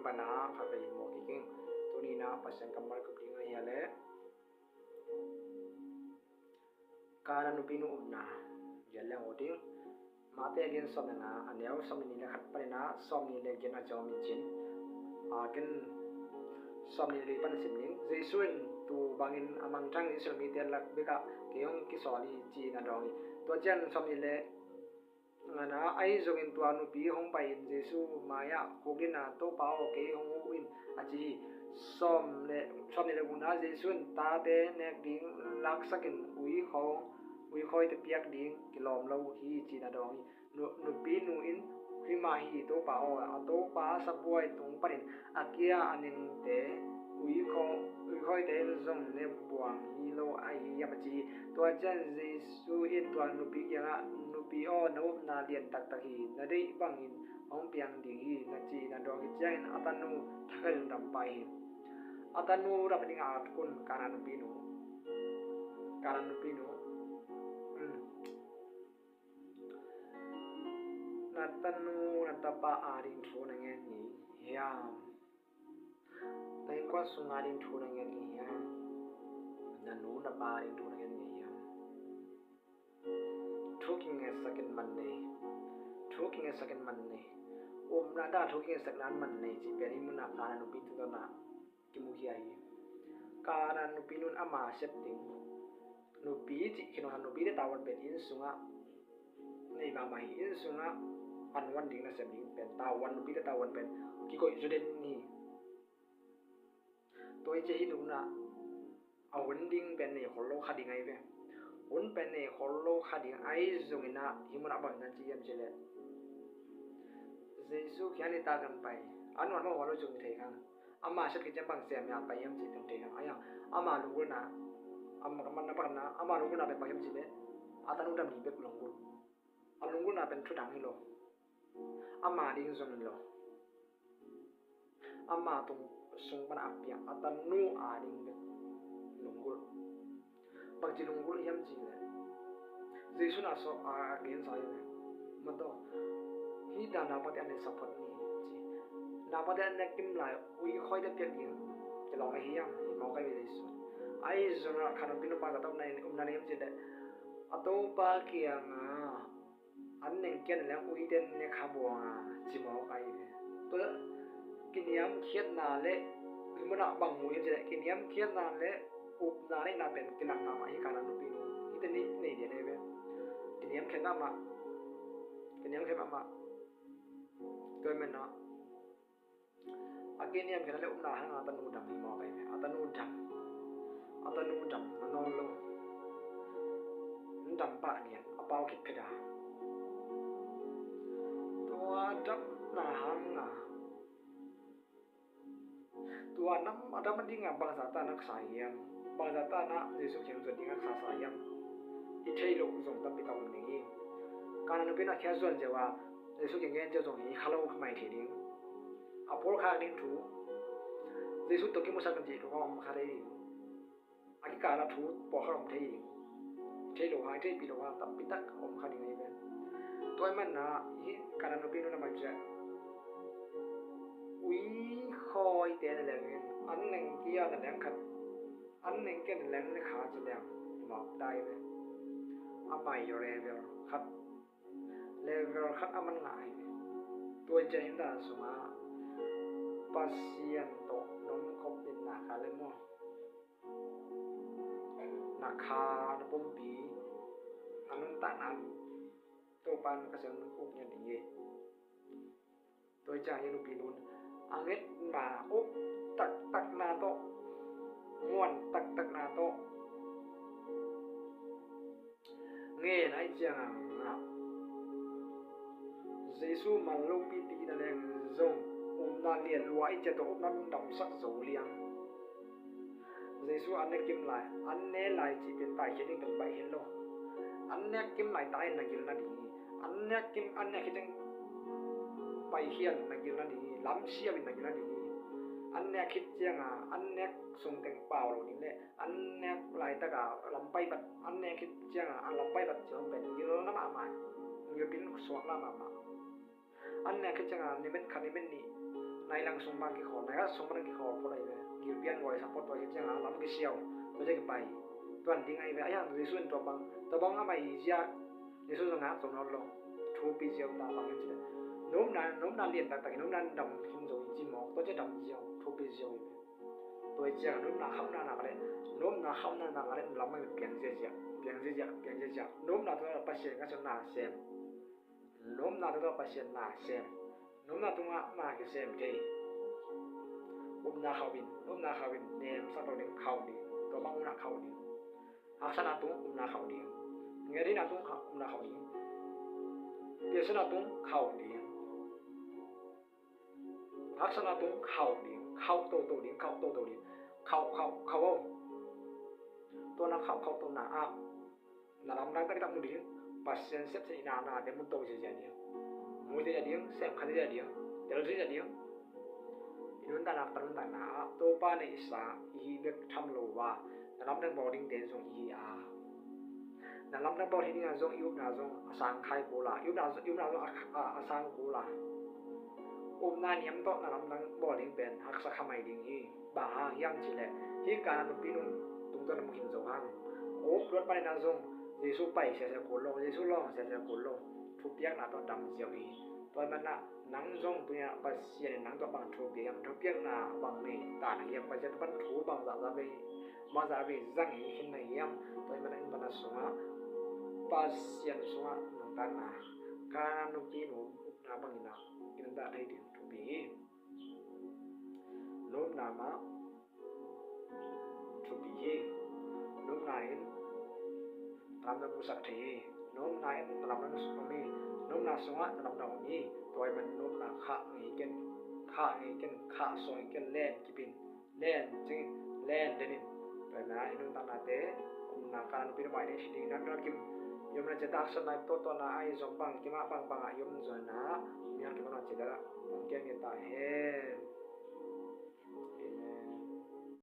ມານາ ຂ້າໄປເຫັນໝໍເກັ່ງໆ ໂຕນີ້ນະ ປະສານກັບມັນກັບດີງາຍເຮຍແລະ ການອະນຸປີນຸອຸບນາ ຢາແລ້ວໂອຕິງ ມາແຕ່ກຽນຊອມນານາ ອັນແນວຊອມນີ້ລະຂັດປະເດນາ ຊອມນີ້ແລກຽນອາຈອມມິນຈິນ ອາເກັນ ຊອມນີ້ເລີຍປັນສິມນິງ ເຈຊູເອັນຕູບາງອິນ ອາມັງທັງອິສລາມີເຕນລັກເບກະ ເກຍອງກິຊໍລີ ຈີນາດອງ ຕົວຈຽນຊອມນີ້ແລ ງານາ ໄອໂຈງເອັນຕົວນຸປີ ຫົງໄປອິນເຈຊູ ມາຍະ ໂຄກດິນນາ ໂຕປາໂອເກ ຫົງອູອິນ ອາຈີ ຊອມເລ ຊອມເລກຸນາ ເຈຊູນ ຕາເຕ ແນກດິງ ລັກສະກິນ ອຸຍຂອງ ອຸຍຄອຍຕະປຽກດິງ ກິລອມເລົາ ຮີ ຈີນາດອງ ນຸ ນຸປີ ນູອິນ ຮີມາ ຮີ ໂຕປາໂອ ອາໂຕປາ ສະບວຍ ຕຸງປະນິນ ອາເກຍ ອານິນເຕ ອຸຍຄອ ອຸຍຄອຍເຕ ຊົງ ເນບວງ ຮີໂລ ອາຮີ ຍາມາຈີ ຕົວຈຽນ ເຈ ຊູເອັນຕົວນຸປີກຽງອະ ນຸປີໂອ ນະອຸບນາລຽນຕັກຕະຮີ ນະເດບັງອິນ ອອງປຽງດິງຮີ ນະຈີ ນະດອງກິຈຽງ ອາຕານູ ທະເຄີນດຳປາຮີ ອາຕານູ ດຳປາດິງອາດກຸນ ການານຸປີນູ ການານຸປີນູ ອືມ ນາຕານູ ນາຕາປາອາດິງໂທ ນະແງນນີ ຍາມ ໃນກວາດສຸງາດິນທູນະເງິນອີຫຍັງ ນະນູນະບາດິນທູນະເງິນອີຫຍັງ ທູກິເງສະເກັນມັນເນ ທູກິເງສະເກັນມັນເນ ອຸມນາດາທູກິເງສະເກັນມັນເນ ຈິເປນິມຸນາການະນຸປິຕຸຕະນະ ກິມຸກິອາຮີ ການະນຸປິນຸນອາມາເຊັບຕິງ ນຸປີຈິເຄໂນທານຸປີເດຕາວັນເປັນອິນສຸງະ ໃນບາມາຮີອິນສຸງະ ອານຸວັນດິງນະເຊັບດິງເປັນຕາວັນນຸປີເດຕາວັນເປັນ ກິໂກອິຊູເດນນີ ໂຕຍເຈຮີນຸນະ ອາວຸນດິງເປັນເນໂຄໂລຄາດິງໄອເວ ຮຸນເປັນເນໂຄໂລຄາດິງໄອໂຈງເອນາ ຫິມຸນະບັງນະຈິເອມເຈເລ ເຈຊູຄຽນິຕາກັນໄປ ອານຸວັນມະໂຫໂລຈຸງເທຄັງ ອາມາເຊັບກິດຈະບັງເຊມຍາໄປຍາມຈິເຕັນເທຄັງ ອາຍາ ອາມາລຸງກຸນາ ອາມາ ອາມານະປະນາ ອາມາລຸງກຸນາເປັນປະເຮັມຈິເລ ອາຕານຸດຳດີເປັກລຸງກຸ ອາລຸງກຸນາເປັນທຸດັງຮີໂລ ອາມາດິງຊົງຮີໂລ ອາມາຕຸງຊຸງປະນາອາປຽງ ອາຕານຸອາດິງເປັກລຸງກຸ ບັງຈິລຸງກຸເຮັມຈິເລ ເຈຊູນາຊອກອາເກນຊອຍເລ ມະໂຕ ຮີດານາປະເຕອາເນສະພັດນີ ນາປະເຕອາເນກິມລາຍ ອຸຍຄອຍເດປຽກດິງ ຈະລອງໄອເຮຍມ ເຫັນມອໄກເວເລຊູ ໄອໂຈນາຄານອມປິໂນປາສາຕອບໃນອຸມນາເນມຈິເລ ອາໂຕປາເກຍງາ ອາເນັງກຽນແລງອຸຍເຕັນເນຄາບົວງາ ຈິມອກໄອເວ ເປີ ກິນຍາມຄຽດນາເລ ມີມະນະບັງມູເອັນຈິເລ ກິນຍາມຄຽດນາເລ ອຸບນາເລນາເປັນກິນລັງນາມະ ຮີການານຸປີນູ ຮີເຕນິເນເດເນເວ ກິນຍາມຄຽດນາມະ ກິນຍາມຄຽດນາມະ ໂດຍແມ່ນນະ ອາເກນຍາມເຂດນະເລອຸມນາຫັງອາຕະນູດຳ ມີມອໄກແມ ອາຕະນູດຳ ອາຕະນູດຳ ນະໂນໂລ ມັນດຳປະນຽນ ອາປາວເຂດເພດາ ຕົວດຳນາຫັງອາ ຕົວນຳອາດຳມັນດິງອາ ບັງສາຕານະສາຍຽມ ບັງສາຕານະ ເຢຊູເຂັມສ່ວນດິງອາ ສາສາຍຽມ ອີເທໂລ ຊົງຕຳປິຕາວົງນິງ ການອະນຸປິນອາແຄສ່ວນເຈວາ ເຢຊູເຂັມແງນເຈຊົງຮີ ຄາໂລ ໄມເທດິງ ອາໂປລຄາດິງທູ ເຢຊູໂຕກິມຸສາກັນຈິ ໂຕຄອມຄາເດດິງ ອາກິກາລາທູ ປອຄາລົມເທດິງ ເທໂລຫາ ເທປີໂລຫາ ຕັບປິຕັກ ອົມຄາດິງເອເວນ ຕົວແມ່ນນາ ການອະນຸປິນອາມາເຈ ອຸຍຄອຍເຕນະແລງ ອັນເນັງກຽນະແລງຄັດ ອັນເນັງກຽນະແລງເນຄາຈະແລງ ມອບໄດ້ເວ ອາມາຍໂຍເລເວລຄັດ ເລເວລຄັດອາມັນງາຍ ຕົວໃຈນາສຸມາ ປາຊຽນໂຕ ນົມຄົບເປັນນາຄາເລມໍ ນາຄານະປົມປີ ອານຸນຕານາມີ ໂຕປານກະເຊນອຸກຍານິເຍ ໂຕຈາຍານຸປີນຸນ ອາເງດມາ ອຸບ ຕັກຕັກນາໂຕ ມ່ວນ ຕັກຕັກນາໂຕ ເງນໄອຈຽງອາງາ ເຢຊູມາໂລປີຕີນາແລງ ຈົງ ອຸມນາເລນ ລວຍຈະໂຕ ອຸບນານດຳສັກໂຈລຽງ ເຢຊູ ອາເນັກກິມລາຍ ອາເນັກລາຍຈິເປັນຕາຍ ເຄນິງເປັນໃບເຮັນໂລ ອາເນັກກິມລາຍຕາຍ ນາກິລນາດີ ອາເນັກກິມ ອາເນັກຄິດຈັ່ງ ໄປຂຽນ ນາກິລນາດີ ລຳຊຽວິນ ນາກິລນາດີ ອາເນັກຄິດຈຽງອາ ອາເນັກຊົງແຕ່ງປາວໂລນີ້ແຫຼະ ອາເນັກລາຍຕະກາ ລຳໄປບັດ ອາເນັກຄິດຈຽງອາ ອາລຳໄປບັດ ຈອມເປັນ ກິລນາມາມາ ຍືອປິນສວກລາມາມາ ອາເນັກຄິດຈຽງອາ ນິເມັນຄະນິເມັນນີ Nai lang sung bang ki kho, nai ka sung bang ki kho, pho dai ve. Ngir pian wai sa pot wai chiang a lam ki siau, to je ki pai. Tuan ding ai ve, ayang tu sun to bang, to bang amai jia. Yesu zong a to no lo. Thu pi jiau ta bang jia. Nom na, nom na lien tak tak, nom na dam kim zo jin mo, to je dam jiau, thu pi jiau ve. To je nom na kham na na le. Nom na kham na na le, lam mai piang jia jia, piang jia jia, piang jia jia. Nom na to pa se ka na sem. Nom na to pa se na sem. Nom na tungah ma ki sem thei. Upna khau bin, nom na khau bin, nem sa to nem khau ni. To bang na khau ni. Haksa na tung upna khau ni. Ngeri na tung khau, upna khau ni. Biasa na tung khau ni. Haksa na tung khau ni. Khau to to ni, khau to to ni. Khau, khau, khau. To na khau, khau to na a. Na lamdang tak tak mu ding, Pasian sep se ina na de mu to se ja ding. Mu se ja ding, sep kha se ja ding, tel se ja ding. Inun ta na, panun ta na, to pa ne isa, i hi bek tham lo wa. Na lamdang bol ding den zong i hi a. Na lamdang bol hi ding a zong i upna zong a sang khai ko la. I upna, i upna zong a, a, a sang ko la. Upna niam to na lamdang bol ding pen, haksa kha mai ding hi. Bang hang hiam cih leh, hi Kanaan nupi nun tungtawn a mu hin zo hang. Up luat pan in a zong, Jesu pai sia sia kul lo, Jesu long sia sia kul lo. Thupiakna tawh dam ziau hi. Tua ahih manin a, nang zong tunia Pasian in nang tawh bang thupiak hiam, thupiakna bang nei ta na hiam, Pasian pan thu bang zahzah vei, bang zah vei zang hi khin na hiam. Tua ahih manin a, in pan a sungah, Pasian sungah nangtanna, Kanaan nupi nu upna bang in a, i nungta thei ding thupi hi. Nopna mah thupi hi. Nopna in lamdang musak thei hi. Nopna in lamdang musak thei hi. Nopna sungah lamdang om hi. Tua ahih manin nopna khah ngei ken, khah ngei ken, khah suak ngei ken, len kip in, len cing, len den in. Tua ahih manin i nopna te, umna Kanaan nupi nu mai nei thei ding na, mi kim yom na cheta, haksa na, to to na, ai zom bang, kim a bang bang a yom zo na, mi kim na cheta, ong kiang ta hen.